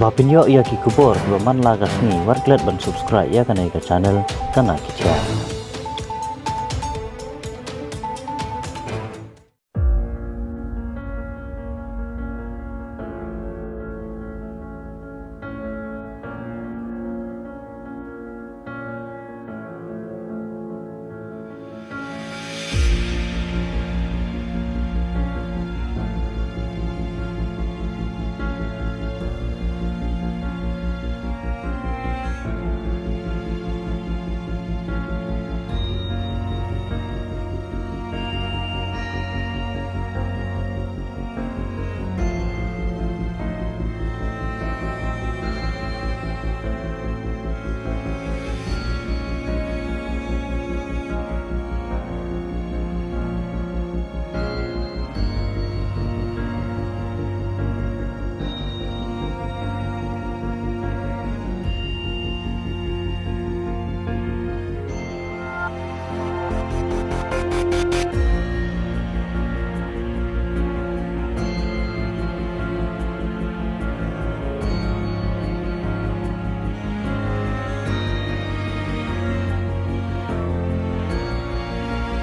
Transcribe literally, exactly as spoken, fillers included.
Ba phin ïoh ïa ki khubor kiba man la ka sngi, wat klet ban subscribe ïa kane ka channel Kana Ki Jia.